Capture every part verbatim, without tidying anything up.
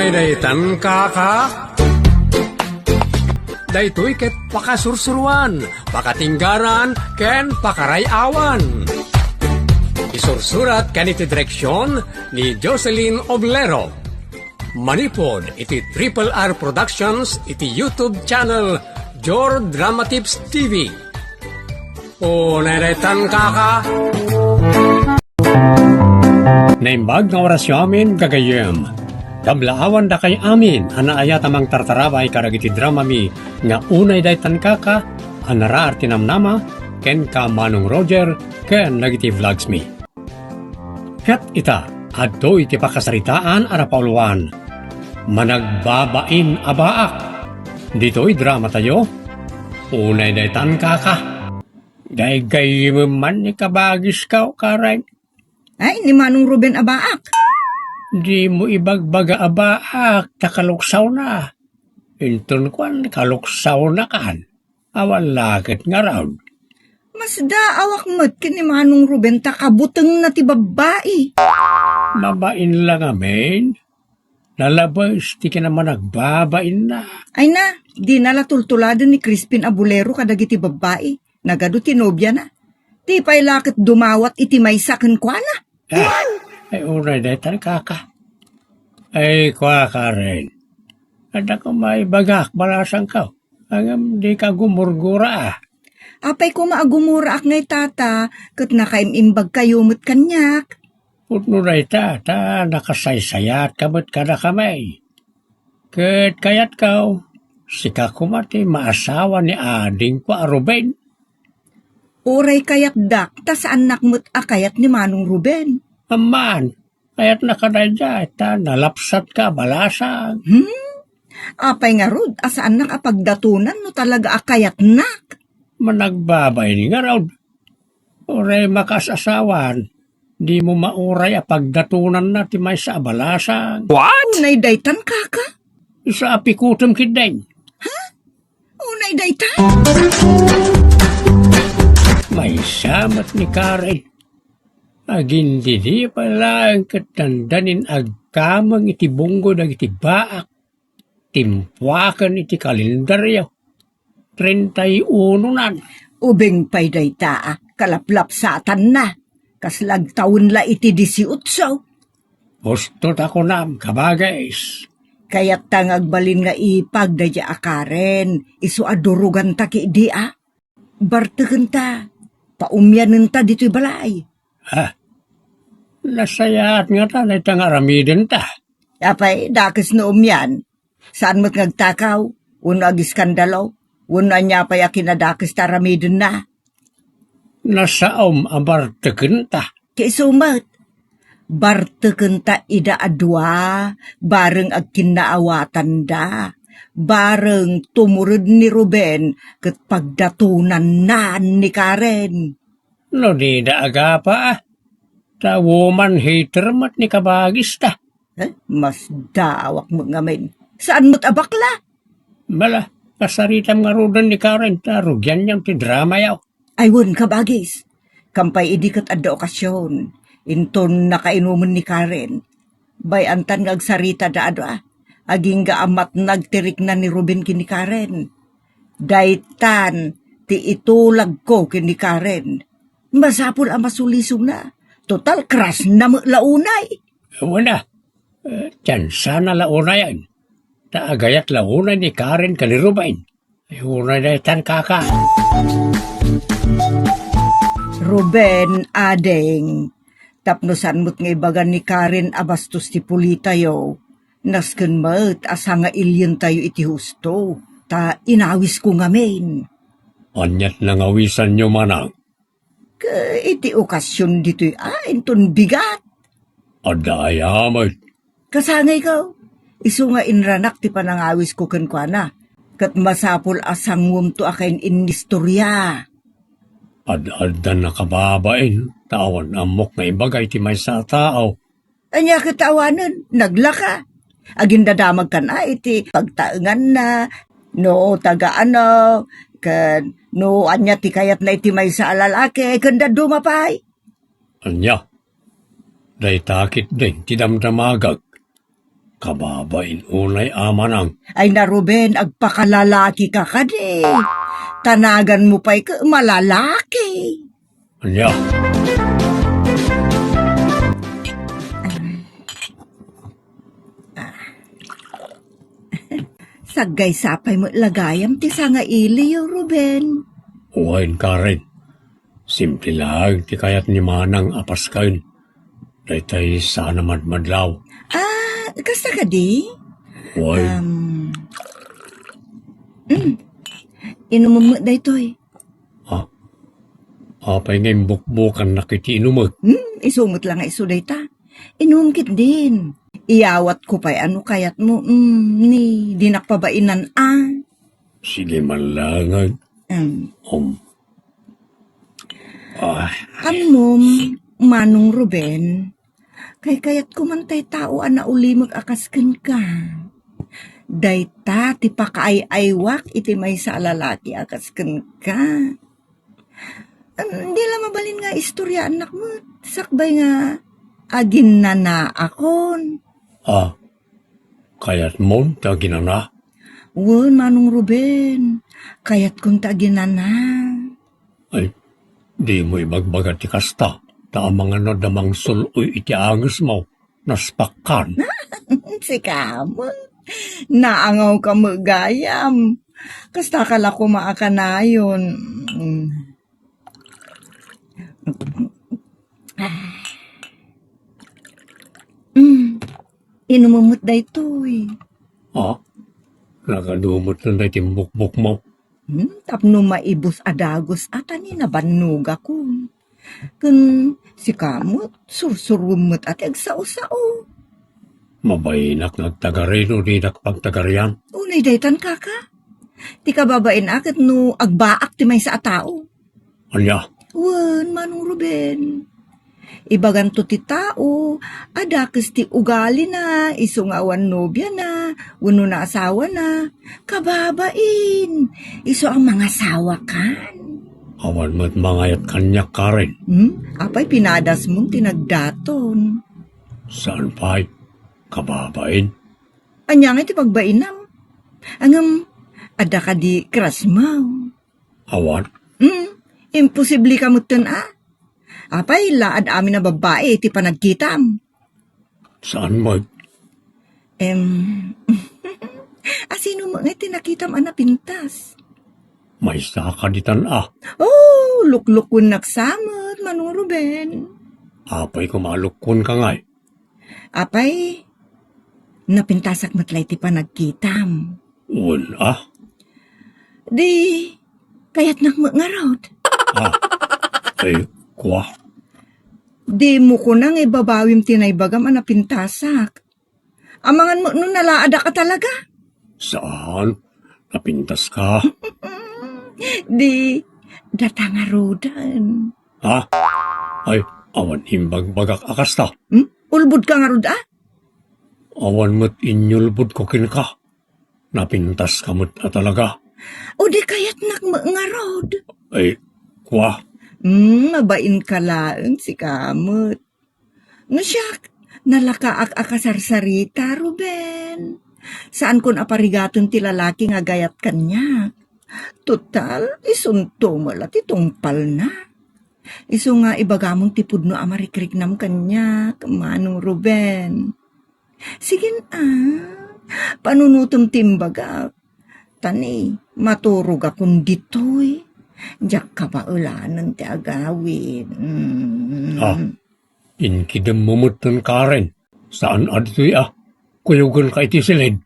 Daytan kaka. Daytoy ket pakasursuruan, pakatinggaran, ken pakaray-awan. Isursurat ken iti direksion ni Jocelyn Oblero. Manipud iti Triple R Productions iti YouTube channel Jor Drama Tips T V. O, daytan kaka. Naimbag nga orasyo amin, gagayyem. Kablaawan dakay amin a naayat a mangtartarabay kadagiti drama mi nga Unay Daytan Kaka, a naraar ti namnama, ken ka Manong Roger, ken dagiti vlogs mi. Ket ita, adtoy ti pakasaritaan a napauluan, Managbabain a Baak. Ditoy drama tayo, Unay Daytan Kaka. Gaygayyemem man ni kabagiska, Karen. Ay, ni Manong Ruben a baak. Dimo ibagbaga a baak, ta kaluksawna. Inton kuan, kaluksawna kan. Awan la ket ngarud. Masdaawak met ken ni Manong Ruben ta kabutengna ti babbai. Mabain la ngamin. Nalabes ti kinamanagbabainna. Ay na, dina la tultuladen ni Crispin a bolero kadagiti babbai. Nagadu ti nobiana. Ti pay la ket dumawat iti maysa kenkuana. Ah, ay, unay daytan, kaka. Ay, kua, Karen. Adda koma ibagak, balasangko. Ngem dika gumurgura, a. Apay koma a gumuraak ngay, tata, ket nakaimbagkayo met kaniak. Pudno dayta, ta nakasaysayaatka met kadakami. Ket kayatko, sika koma ti maasawa ni adingko a Ruben. Uray kayatdak, ta saannak met a kayat ni Manong Ruben. Amman, kayatna kadaydiay, ta nalapsatka a balasang. Hmm? Apay ngarud a saannak a pagdatonan no talaga a kayatnak? Managbabain ngarud. Uray makaas-asawan, dimo mauray a pagdatonanna ti maysa a balasang. What? Unay daytan, kaka? Isu a pikutem ketdin. Ha? Unay daytan? Maysa met ni Karen. Agindidi pay laeng ket dandanin agkameng iti bunggo dagiti baak. Timpuaken iti kalendario. Treinta y uno nan. Ubing pay dayta a kalaplapsatanna. Kasla agtawen la iti disiotso. Husto ta kunam, kabagis. Kayatta nga agbalin nga ipag daydiay a Karen, isu a duroganta ketdi a. Bartekenta, paumianenta ditoy balay. Ha? Nasayaat ngata dayta nga aramidenta. Apay, dakes no umian. Saan met nga agtakaw, wenno agiskandalo, wenno ania pay a kinadakes ta aramidenna. Nasaom a bartekenta. Ket isu met, bartekenta ida a dua, bareng agkinnaawatanda, bareng tumured ni Ruben ket pagdatonannan ni Karen. No dida agapa, ta woman hater met ni kabagista. Eh, masdaawak met ngamin. Saan met a bakla? Bala, kasaritam ngaruden ni Karen ta rugianyo ti dramayo. Ay wen, kabagis. Kampay idi ket adda okasion, inton nakainumen ni Karen. Bay-antan nga agsaritada adu a. Agingga a matnag ti rikna ni Ruben ken ni Karen. Daytan ti itulagko ken ni Karen. Masapul a masulisogna. Total, crushna met la unay. Wen a, eh, tiyansana la unayen. Ta agayat la unay ni Karen ken ni Ruben. Ay, unay daytan, kaka. Ruben, ading, tapno saan met nga ibaga ni Karen a bastos ti pulitayo, nasken met a sangailientayo iti husto, ta inawisko ngamin. Aniat nangawisanyo, manang? Ket iti okasion ditoy a inton bigat. Adda aya met? Kasangayko, isu nga inranak ti panangawisko kenkuana, ket masapul a sanguemto a kain-innistoria. Ad-addan nakababain, ta awan ammok nga ibaga iti maysa a tao. Ania ket awanen, naglaka. Agindadamagkan a iti pagtaenganna, no taga ano, ken no ania ti kayatna iti maysa a lalaki, ken dadduma pay. Ania? Dayta ketdin ti damdamagak. Kababain unay a manang. Ay na, Ruben, agpakalalaki ka kadi. Tanagan mo pay ket malalaki. Ania? Saggaysa pay met la gayam ti sangailiyo, Ruben. Wen, Karen. Simple laeng ti kayat ni Manang a pasken. Daytay saan a madmadlaw. Ah, kasta kadi? Wen. Um, mm. Inumem met daytoy. Ah, apay nga imbukbukannak iti inumek? Hmm, isu met la nga isu dayta. Inum ketdin. Iyawatko pay a no kayatmo, hmm, ni dinak pabainan a. Sige man laengen. Hmm. Um. Ah. Ammom, Manong Ruben, kaykayatko man tay tao a naulimek a kas kenka. Dayta ti pakaay-aywak iti maysa a lalaki a kas kenka. Em, di la mabalin nga istoryaannak met, sakbay nga aginnanaakon. Ah, kayatmon ti aginnana? Wen, Manong Ruben, kayatkon ti aginnana. Ay, dimo ibagbaga ti kasta, ta amangan adda mangsul-oy iti angesmo. Naspakkan. Sika met. Naangawka met gayam. Kasta ka la koma a kanayon. Mm. Inumem met daytoy. Ha? Nagadu met laeng daytoy imbukbokmo. Hmm, tapno maibus a dagus a ta ni nabannogakon. Ken sika met, sursuruem met a ti agsao-sao. Mabainak nga agtagari no dinak pagtagarian. Unay daytan, kaka. Ti kababain a ket no agbaak ti maysa a tao. Ania? Wen, Manong Ruben. Ibaganto ti tao a dakes ti ugalina, isu nga awan nobiana, wenno naasawana. Kababain, isu a mangasawakan. Awan met mangayat kaniak, Karen. Hmm? Apay pinadasmon ti nagdaton? Saan pay? Kababain. Ania ngay ti pagbainam? Ngem, adda kadi crush mo? Awan. Hmm? Imposible ka metten a? Apay, laad amin a babbai ti panagkitam? Saan met? Em, asino met ngay ti nakitam a napintas? Maysa ka ditan a. Oh, luklukuennak sa met, Manong Ruben. Apay koma a lukkuenka ngay? Apay, napintasak met lay ti panagkitam. Wen a? Di, kayatnak met ngarud. Ah, ay, kua. Dimo kuna nga ibabawim ti naibagam a napintasak. Amangan met no nalaadak a talaga. Saan? Napintaska? Di, data ngaruden. Ha? Ay, awan imbagbagak a kasta. Hmm? Ulbodka ngarud a? Awan met inyulbodko kenka. Napintaska met a talaga. O di kayatnak met ngarud. Ay, kua. Hmm, mabainka laeng sika met. No siak, nalakaak a kasarsarita, Ruben. Saankon a parigaten ti lalaki nga agayat kaniak. Total, isunto met la ti tungpalna. Isu nga ibagamon ti pudno a marikriknam kaniak, Manong Ruben. Sige a, panunotem ti imbagak. Ta ni, maturogakon ditoy. Diak kabaelanen ti agawid. Mm. Ah, inkidemmo metten, Karen. Saan a ditoy a kuyogenka iti siled?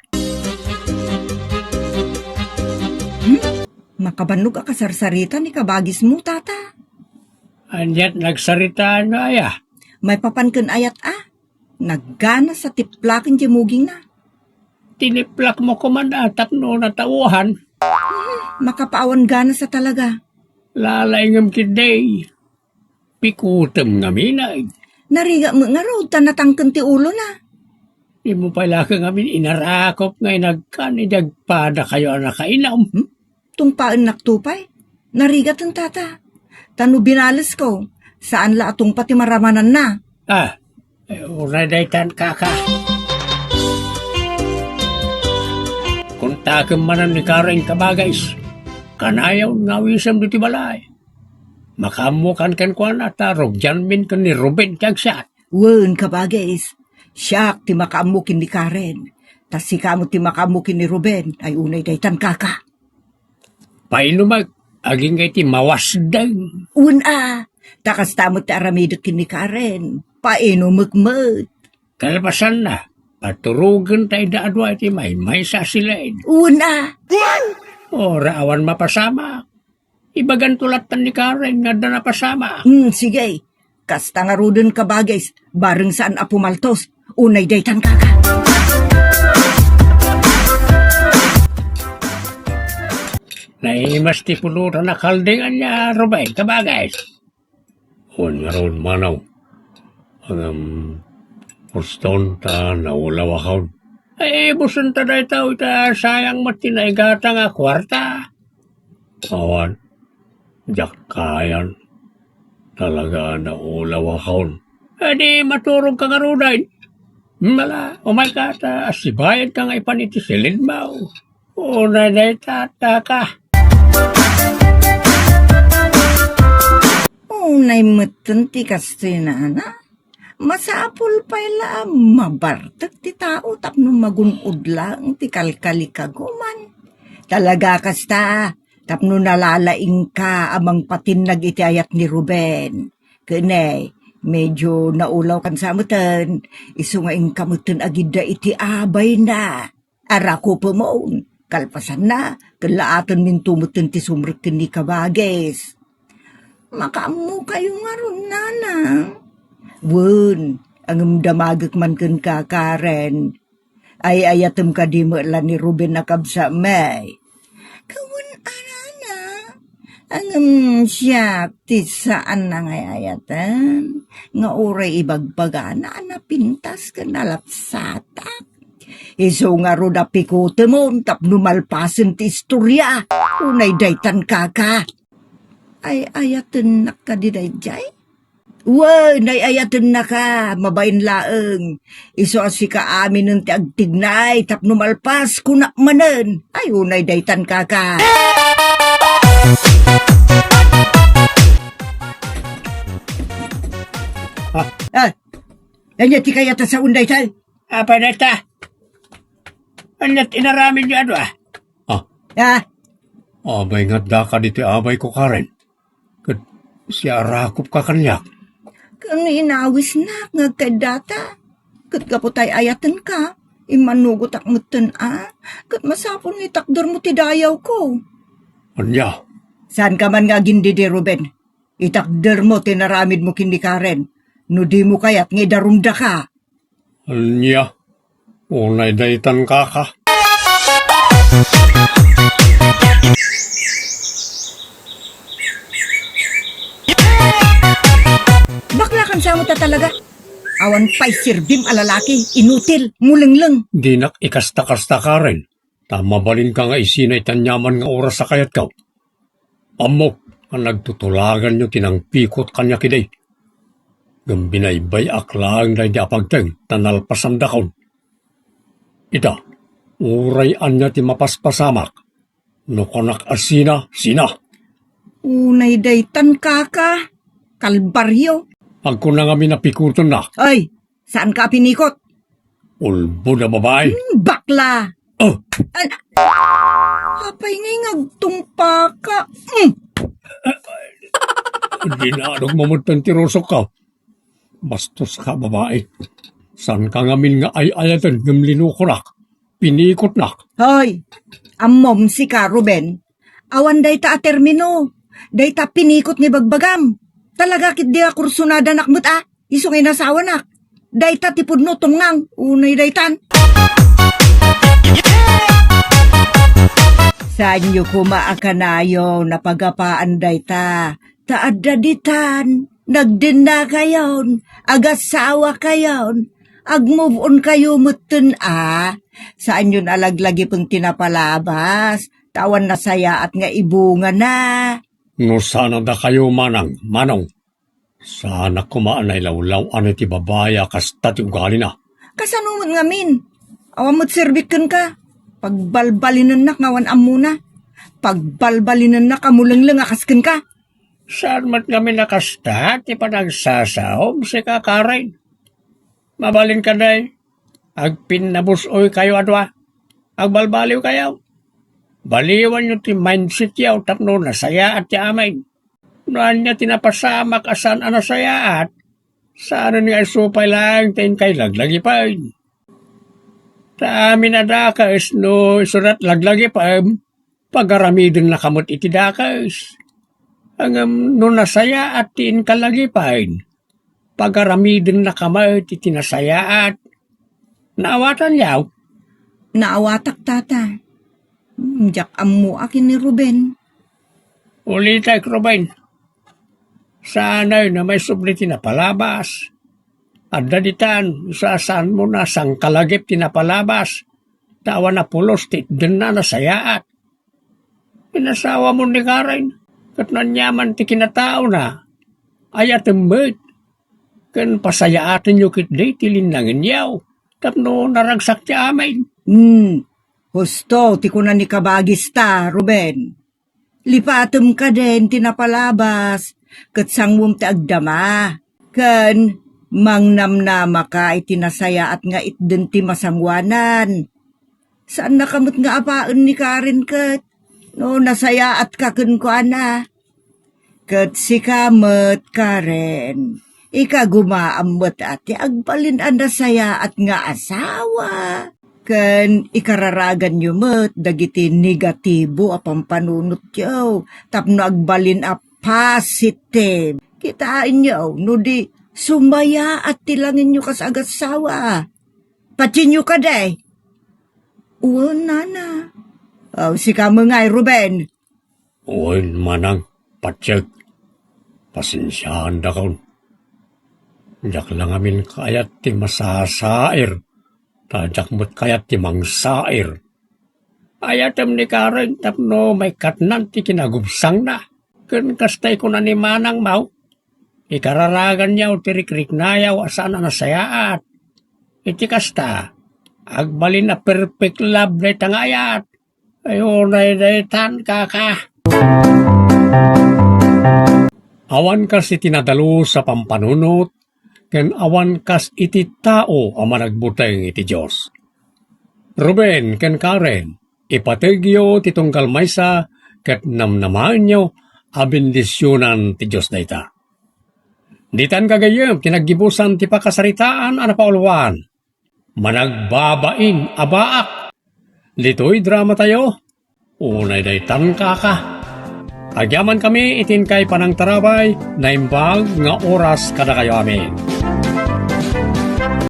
Hmm? Makabannog a kasarsarita ni kabagismo, tata. Aniat nagsarita no aya? Maipapan ken ayat a? Nagganas a tiplaken ti mugingna. Tiniplakmo koman a tapno nataoan. Hmm, makapaawan ganas a talaga. Lalaingem ketdi. Pikutem ngamin a. Narigat met ngarud ta natangken ti ulona. Dimo pay la ngamin inarakop nga inagkan idi agpadakayo a nakainom. Hmm? Tungpaennak to pay. Narigaten, tata. Ta no binalesko, saan la a tungpa ti maramananna. Ah, eh, uray daytan, kaka. Takem manen ni Karen, kabagis. Kanayon nga awisem ditoy balay. Makaammokan kenkuana ta rugianmin ken ni Ruben ti agsiat. Wen, kabagis. Siak ti makaammo ken ni Karen. Ta sika met ti makaammo ken ni Ruben. Ay, unay daytan, kaka. Painumek, agingga iti mawasdeng. Wen a, ta kasta met ti aramidek ken ni Karen. Painumek met. Kalpasanna, paturogen ta ida a dua iti maymaysa a siled. Wen a. Ora awan mapasamak. Ibaganto latta ni Karen nga adda napasamak. Hmm, sige. Kasta ngaruden, kabagis, bareng saan a pumaltos. Unay daytan, kaka. Naimas ti pulutan a kalding ania, Ruben, kabagis. Wen ngarud, manong. Ngem, puston ta naulawakon. Ay, ibusen ta dayta, ta sayang met ti naigatang a kuarta. Awan, diak kayan. Talaga naulawakon. Adi, maturogka ngaruden. Mala, umayka ta sibayadka nga ipan iti siledmo. Unay dayta, kaka. Unay metten ti kastoy, nana. Masapul pay la a mabartek ti tao tapno magun-od laeng ti kalkalikaguman. Talaga kasta, tapno nalalaingka a mangpatinnag iti ayat ni Ruben. Ken, medio naulawkan sa metten, isu nga inka metten agidda iti abayna. Arakupemon, kalpasanna, ken laatenminto metten ti sumrek ken ni kabagis. Makaammokayo ngarud, nana? Wen, ngem damagek man kenka, Karen. Ay-ayatem kadi met la ni Ruben a kabsatmi? Wen a, nana. Ngem siak ti saan a nga ay-ayaten, nga uray ibagbagana a napintas ken nalapsatak. Isu ngarud a pikutemon tapno malpasen ti istoria. Unay daytan, kaka. Ay-ayatennak kadi daydiay? Wen, ay-ayatennaka, mabain laeng. Isu a sika aminen ti agtignay tapno malpas, kunak manen. Ay, unay daytan, kaka. Ah, ah, ania ti kayat a saon dayta? Apay dayta? Ania ti inaramidyo a dua? Ah. Ah. Abay nga adda kadi ti abayko, Karen. Ket siarakupka kaniak. Ken inawisnak nga agkaddata. Ket gapu ta ay-ayatenka, immanugotak metten a, ket masapul nga itakdermo ti dayawko. Ania? Saanka man nga agindidi, Ruben. Itakdermo ti naramidmo ken ni Karen. No dimo kayat nga idarumdaka. Ania? Unay daytan, kaka. Bakla kan samo ta talaga. Awan pay serbim a lalaki, inutil, mulengleng. Dinak ikasta-kasta, Karen. Ta mabalinka nga isina iti aniaman nga oras a kayatko. Ammok nga nagtutulaganyo ti nangpikot kaniak idi. Ngem binaybay-ak laeng daydi a pagteng ta nalpasandakon. Ita, uray ania ti mapaspasamak, no kunak a sina, sina. Unay daytan, kaka. Kalbario. Agkuna ngamin a pikutennak. Ay, saanka a pinikot? Ulbod a babai. Hmm, bakla. Oh. An-, apay ngay nga agtungpaka? Hmm. Dinadogmo metten ti rusokko. Bastoska a babai. Saanka ngamin nga ay-ayaten ngem linukonak. Pinikotnak. Hoy, ammom sika, Ruben. Awan dayta a termino. Dayta pinikot nga ibagbagam. Talaga ketdi a kursonadanak met a. Isu nga inasawanak. Dayta ti pudno, tungngang. Unay daytan. Saanyo koma a kanayon a pagapaan dayta. Ta adda ditan, nagdennakayon, agasawakayon, agmove on kayo metten a. Saanyon a laglagipen ti napalabas, ta awan nasayaat nga ibungana. No saan a dakayo manang, manong, saanak koma a nailawlaw-an iti babai a kasta ti ugalina. Kasano met ngamin? Awan met serbik kenka. Pagbalbalinennak nga awan ammona. Pagbalbalinennak a mulengleng a kas kenka. Saan met ngamin a kasta ti panagsasaom, sika, Karen? Mabalin kadi, agpinnabus-oykayo a dua. Agbalbaliwkayo. Baliwanyo ti mindsetyo tapno nasayaat ti amin. No ania ti napasamak a saan a nasayaat, saanen nga isu pay laeng ti inkay laglagipen. Ta amin a dakes no isudat laglagipem, pagaramidennaka met iti dakes. Ngem no nasayaat ti inkalagipen, pagaramidennaka met iti nasayaat. Naawatanyo? Naawatak, Tata. Hmm, diak ammo a ken ni Ruben. Ulitek, Ruben. Saanen a maisubli ti napalabas. Adda ditan, isu a saanmo a sangkalagip ti napalabas, ta awan a pulos ti itdenna a nasayaat. Inasawamon ni Karen, ket no aniaman ti kinataona, ayatem met, ken pasayaatenyo ketdi ti linnangenyo, tapno naragsak ti amin. Hmm, husto ti kuna ni kabagista, Ruben. Lipatem kadin ti napalabas, ket sanguem ti agdama, ken mangnamnamaka iti nasayaat nga itden ti masanguanan. Saannaka met nga apaen ni Karen ket no nasayaatka kenkuana. Ket sika met, Karen, ikagumaam met a ti agbalin a nasayaat nga asawa. Ken ikararaganyo met dagiti negatibo a pampanunotyo tapno agbalin a positive. Kitaenyo no di sumayaat ti langenyo kas agassawa. Patienyo kadi. Wen, nana. Aw, sika met ngay, Ruben. Wen, manang, patiek. Pasensiaandakon. Diak la ngamin kayat ti masasair, ta diak met kayat ti mangsair. Ayatem ni Karen tapno maikatnan ti kinagubsangna. Ken kasta ikuna ni manang maw, ikararaganyo ti rikriknayo a saan a nasayaat. Iti kasta, agbalin a perfect love dayta nga ayat. Ay, unay daytan, kaka. Awan kas iti nadalus a pampanunot, ken awan kas iti tao a managbuteng iti Dios. Ruben ken Karen, ipategyo ti tunggal maysa ket namnamaenyo a bendisionan ti Dios dayta. Ditan gagayyem ti naggibusan ti pakasaritaan a napauluan. Managbabain a baak. Ditoy dramatayo, unay daytan, kaka. Agyamankami iti inkay panangtarabay, naimbag nga oras kadakayo amin.